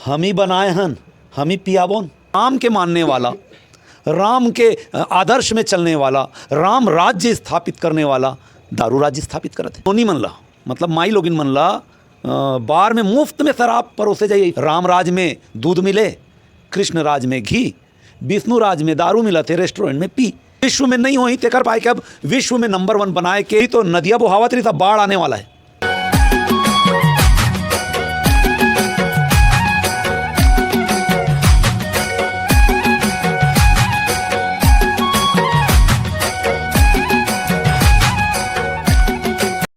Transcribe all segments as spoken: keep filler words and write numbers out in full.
हम ही बनाए हन, हम ही पियाबोन। राम के मानने वाला, राम के, अ, आदर्श में चलने वाला, राम राज्य स्थापित करने वाला दारू राज्य स्थापित करत हे। नोनी मन ला, मतलब माई लोगिन मन ला, अ, बार में मुफ्त में शराब परोसे जाइए। राम राज में दूध मिले, कृष्ण राज में घी, विष्णु राज में दारू मिलत हे रेस्टोरेंट में पी। विश्व में नहीं होही, तेकर पाए के अब विश्व में नंबर वन बनाए के ही तो नदिया बोहावत रही, बाढ़ आने वाला है।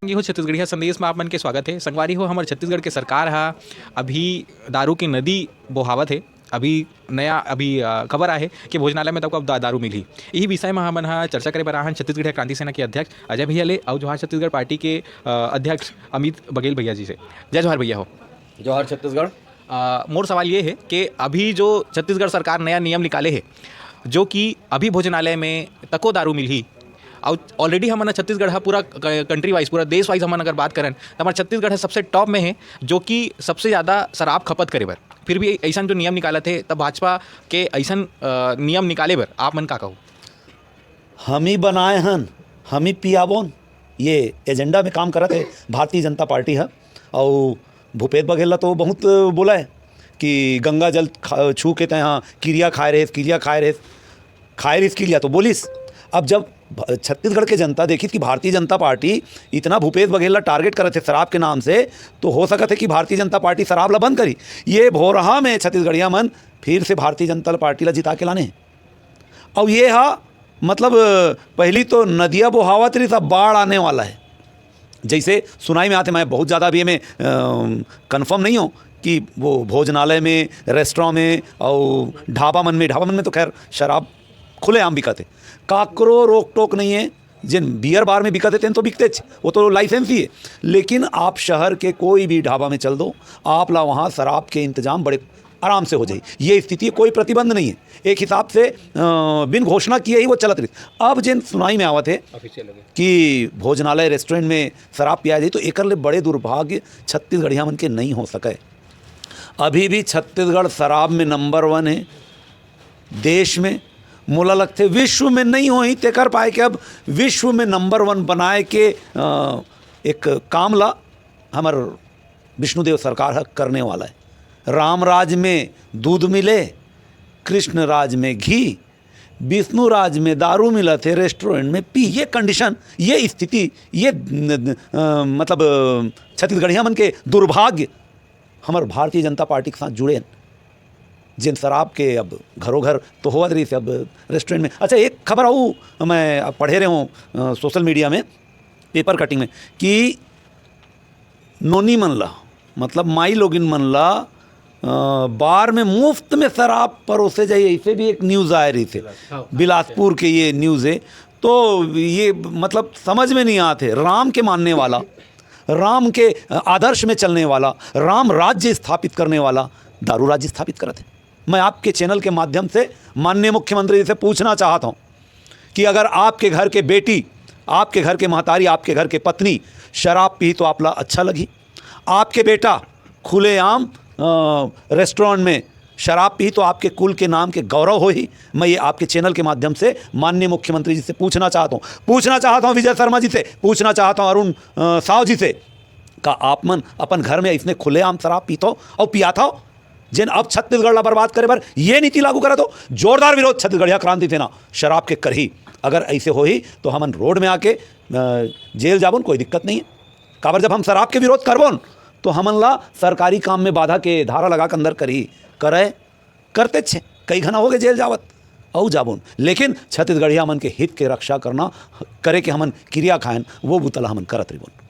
संगी हो, छत्तीसगढ़िया संदेश में आप मन के स्वागत है। संगवारी हो, हमर छत्तीसगढ़ के सरकार हा अभी दारू के नदी बोहावत है। अभी नया, अभी, अ, खबर आए हे कि भोजनालय में तको अब दा-, दारू मिलही। इही विषय में हमन ह चर्चा करे बर आहन छत्तीसगढ़िया क्रांति सेना के अध्यक्ष अजय भैया ले अउ जोहार छत्तीसगढ़ पार्टी के, अ, अध्यक्ष अमित बघेल भैया जी से। जय जोहार भैया हो। जोहार छत्तीसगढ़। अ, मोर सवाल ये है कि अभी जो छत्तीसगढ़ सरकार नया नियम निकाले है, जो कि अभी भोजनालय में तको दारू मिलही, अउ already हमन ह छत्तीसगढ़ ह पूरा क-, country wise, पूरा देश wise हमन अगर बात करन, त हमर छत्तीसगढ़ ह सबसे top में है, जो कि सबसे ज़्यादा शराब खपत करे बर। फिर भी अइसन जो नियम निकालत हे, तब भाजपा के अइसन, अ, नियम निकाले बर आप मन का कहो? हम ही बनाए हन, हम ही पियाबोन, ये agenda में काम करत हे भारतीय जनता पार्टी ह। अउ भूपेश बघेल ला तो बहुत बोला है कि गंगा जल खा-, छू के तैं हा किरिया खाए रहे, किरिया खाए रहे, खाए रहिस किरिया तो बोलिस। अब जब भ-, छत्तीसगढ़ के जनता देखिस कि भारतीय जनता पार्टी इतना भूपेश बघेल ला target करत हे शराब के नाम से, तो हो सकत है कि भारतीय जनता पार्टी शराब ला बंद करी। ये भोरहा में छत्तीसगढ़िया मन फिर से भारतीय जनता पार्टी ला जिता के लाने हे। अउ ये हा, मतलब, पहली तो नदिया बोहावत रही, सब बाढ़ आने वाला है। जैसे सुनाई में आते, मैं बहुत ज़्यादा अभी में, अ, confirm नहीं हूँ कि वो भोजनालय में, रेस्टोरेंट में अउ ढाबा मन में, ढाबा मन में तो खैर शराब खुलेआम बिकत हे, काकरो रोक टोक नहीं है। जिन बियर बार में बिकत हे, तेन तो बिकतेच, वो तो लाइसेंस ही है। लेकिन आप शहर के कोई भी ढाबा में चल दो, आप ला वहाँ शराब के इंतजाम बड़े आराम से हो जाई। ये स्थिति है, कोई प्रतिबंध नहीं है। एक हिसाब से, अ, बिन घोषणा किए ही वो चलत रही। अब जिन सुनाई में आवत है Official हो गया। कि भोजनालय, रेस्टोरेंट में शराब पिया जाए, तो एकर ले बड़े दुर्भाग्य छत्तीसगढ़िया मन के नहीं हो सके। अभी भी छत्तीसगढ़ शराब में नंबर वन है देश में। मोला लगथे विश्व में नहीं होही, तेकर पाए के अब विश्व में नंबर वन बनाए के, अ, एक काम ला हमर विष्णुदेव सरकार ह करने वाला है। राम राज में दूध मिले, कृष्ण राज में घी, विष्णु राज में दारू मिलत हे, रेस्टोरेंट में पी। ये condition, ये स्थिति, ये न-, न-, अ, मतलब, अ, छत्तीसगढ़िया मन के दुर्भाग्य हमर भारतीय जनता पार्टी के साथ जुड़े हैं। जिन शराब के अब घरों घर तो होवत रहिस, अब रेस्टोरेंट में। अच्छा, एक खबर अउ मैं अब पढ़े रहे हूँ, अ, सोशल मीडिया में, पेपर कटिंग में, कि नोनी मन ला, मतलब माई लोगिन मन ला, अ, बार में मुफ्त में शराब परोसे जाई, ऐसे भी एक न्यूज़ आए रहिस हे। हाँ। बिलासपुर के ये न्यूज़ है। तो ये मतलब समझ में नहीं आते, राम के मानने वाला, राम के आदर्श में चलने वाला, राम राज्य स्थापित करने वाला दारू राज्य स्थापित करत है। मैं आपके चैनल के माध्यम से माननीय मुख्यमंत्री जी से पूछना चाहता हूँ कि अगर आपके घर के बेटी, आपके घर के महतारी, आपके घर के पत्नी शराब पी तो आप ला अच्छा लगी? आपके बेटा खुलेआम, अ, रेस्टोरेंट में शराब पी तो आपके कुल के नाम के गौरव होही? मैं ये आपके चैनल के माध्यम से माननीय मुख्यमंत्री जी से पूछना चाहता हूँ, पूछना चाहता हूँ विजय शर्मा जी से, पूछना चाहता हूँ अरुण, अ, साव जी से, का आप मन अपन घर में इसने खुलेआम शराब पीथो अउ पियाथो? जेन अब छत्तीसगढ़ ला बर्बाद करे बर ये नीति लागू करत हो। जोरदार विरोध छत्तीसगढ़िया क्रांति सेना शराब के करही। अगर ऐसे होही तो हमन रोड में आके, अ, जेल जाबोन, कोई दिक्कत नहीं है। काबर जब हम शराब के विरोध करबोन तो हमन ला सरकारी काम में बाधा के धारा लगा के अंदर करही, करे, करते छे, कई घना हो गए जेल जावत, अउ जाबोन। लेकिन छत्तीसगढ़िया मन के हित के रक्षा करना, करे के हमन किरिया खायन, वो बुतला हमन करत रहिबोन।